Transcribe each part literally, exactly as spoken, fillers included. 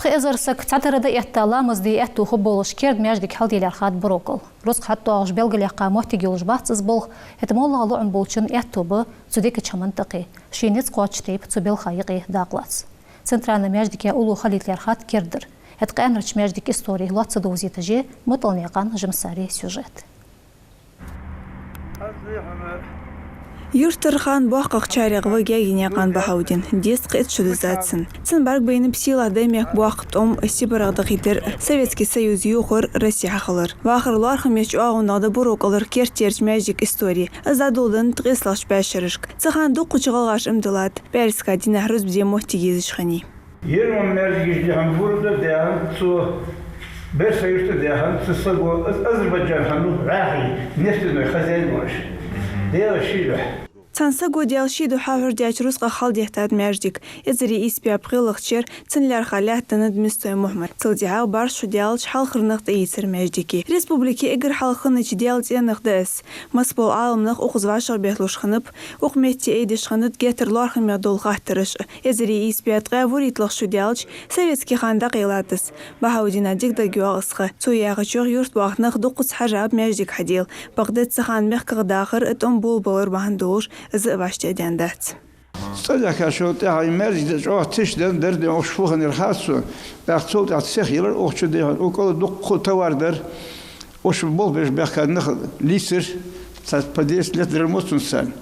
Пхи эзар саг цхьатарра дӀаэтта ламаз де аьттув хургболаш керда маьждиг хьалде лаьрхӀад Буро-КӀале. Рузкъа хьатӀадоагӀаш белгалъяьккха моттиг йолаш бац из болх, хӀаьта моллагӀа лоӀам болчун аьттув ба цу дика чаман тӀакхе. Ший низ кхоачаш тайпа цу балха юкъе дакъа лаца. Центральни маьждига уллув хьалде лаьрхӀад кердадар. ХӀаьта къаьнарча маьждига истори лоацца довзийташ я МутӀалнаькъан Жансари сюжет. Юртара хана боккхагӀчарех ва Гаьгенаькъан Бахьаудин, дезткъа итт шу дизад цун. Цун бӀаргабайнаб Сийлахь Даймехка боккха тӀом, СибрегӀа дахийтар, Советски Союз йохар, Россе хьахилар. Вахара лоархӀамеча оагӀонагӀа да Буро-КӀалара керттерча маьждига истори. Из дӀадоладеннад ткъестлагӀча бӀаь шерашка. Цу хана дуккхача гӀалгӀаша иман диллад, пӀаьраска динахьа рузба де моттиг езаш хиннай. Ер мо маьждигаш дехьан Буро тӀа даьхад цо, Берса-Юрта даьхад цу саго, аз-, Азербайджан хана вахий, нефтяной хозяин волаш. Даьла ший духьа. Цхьан саго Даьла ший духьа хьожадаьча рузкъах хьалдеттад маьждиг. Эзар ийс бӀаь пхелагӀча шера цунна лаьрхӀа лаьтта деннад Мистой Мухьмада. Цул тӀехьагӀа бархӀ шу даьлча хьалхара нах тӀаийцар маьждиге. Республике эггара хьалха хиннача Даьла цӀенах да из. Масса бола Ӏаламнах укхаза вӀашагӀбетталуш хиннаб, укх метте айдеш хиннад геттара лоархӀаме дола хаттараш. Эзар ийс бӀаь ткъаь вурийтталагӀа шу даьлча, советски хана дӀакъайлад из. Бахьаудина дика дагайоагӀа из ха. Цо яхачох, юрта боахка нах дуккхаза хьажаб маьждиг хьадела. Бакъда цу хана мехках дахар, тӀом болабалар бахьан долаш, из а вӀаштӀехьадаьнна дац. ЦӀадаьхкачул тӀехьагӀа из маьждиг чӀоагӀа тиша дар, дар де укх шу фу хиннаяр хац сона. ТӀаккха цул тӀехьагӀа цех елар укх чу дехьа, укх кӀала дуккха товар дар. Уж болх беш баьхка нах лийцар, цхьа по десять лет дар мо цунца царна.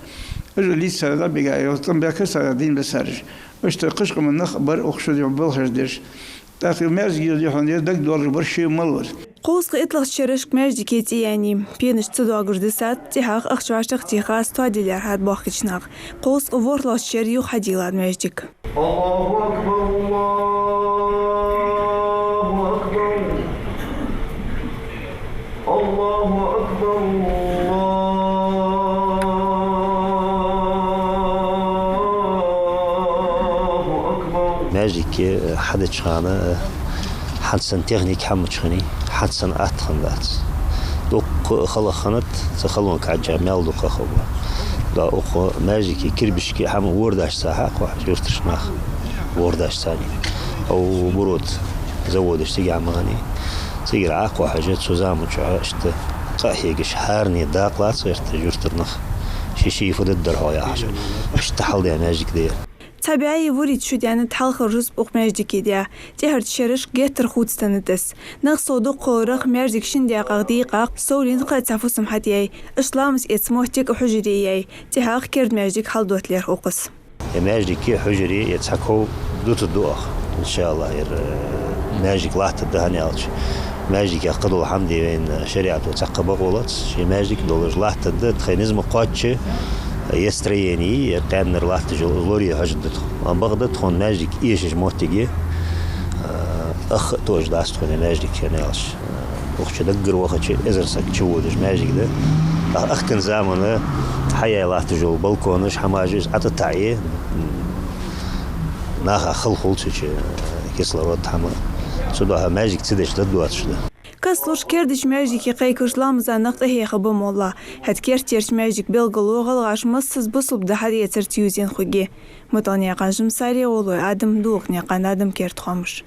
Уж лийцар дӀабига, тӀом баьхкар цар, дийна бесараш. Иштта кхыча къаман нах бар укх шу дехьа болх хьожадеш. ТӀаккха маьждиге дехьа ер дагадоалаш бар ше мел вар. Кховзткъа итталагӀча шерашка маьждиге цӀи яьннай. Пенаш ца доагаш дисад, тӀехьагӀа ахча вӀашагӀтеха, из тоаде лаьрхӀад боккхийча наха. Кховзткъа ворхӀлагӀча шера юха хьадийллад маьждиг. الله أكبر، الله أكبر، الله أكبر، الله أكبر. Маьждиге хьадеча хана, э, хӀанз санна техника хӀама ца хиннай, хӀанз санна атта хиннадац. Дуккха хала хиннад, цу халонга хьежжа маьл дукха хиннаб. Да, укх маьждига кирпишки хӀама вордашца хьакхухьаш, юртарча наха вордашца. Укх Буро тӀа заводаш цига хӀама хиннай. Цигара Ӏокхухьаш, цу заман чухь иштта къахьегаш, хӀаране дакъа лаца гӀерта юртара нах. Ший-ший фу дергдар хьо яхаш. Иштта хьалдаь маьждиг да ер. Цхьа бӀаьи вурийтталагӀа шу даьннад хьалхара рузба укх маьждиге даь. ТӀехьарча шерашка геттара хувцаденнад из. Нах сов дукха хиларах, маьждиг шин даькъах дийкъа, совленна кхы а цхьа фусам хьатӀаяьй. Иштта ламаз эца моттиг а хьужаре яьй. ТӀехьагӀа керда маьждиг хьалдотта лаьрхӀа укхаза. Ер маьждиги хьужари, ер цхьа ков дутаргда оаха. Иншаллахь, ер, э, маьждиг латтаргда, хӀана аьлча маьждига кхы дола хӀама де вайна шариӀато цхьаккха бокъо лац. Ший маьждиг долаш латтаргда, тхоай низ ма кхоачча, ер строени, ер къаьнара латташ йола лорае хьожаргда тхо. Амма бакъда тхона маьждиг эшаш моттиг я, э, ах а тоъаш дац тхона маьждиг, хӀана аьлча, э, укх чу даггара вахача эзар саг чуводаш маьждиг да. Ах-, ахкан замана хьаяь латташ йола балконаш, хӀамаш, из ӀотӀатаӀае, м, наха хала хул цу чу, э, кислород хӀама. Цудухьа маьждиг ца дича ладувгӀацаш да. Кастлуш кердача маьждиге кхайкаш ламаза нах тӀахьехаргба моллагӀа. ХӀаьта керттерча маьждига белгало гӀалгӀаша массаза бусалба ди хьаэцарца ювзаенна хургья. МутӀалнаькъан Жансари, Гулой Адам, Дулхнаькъан Адам, «Керда хоамаш».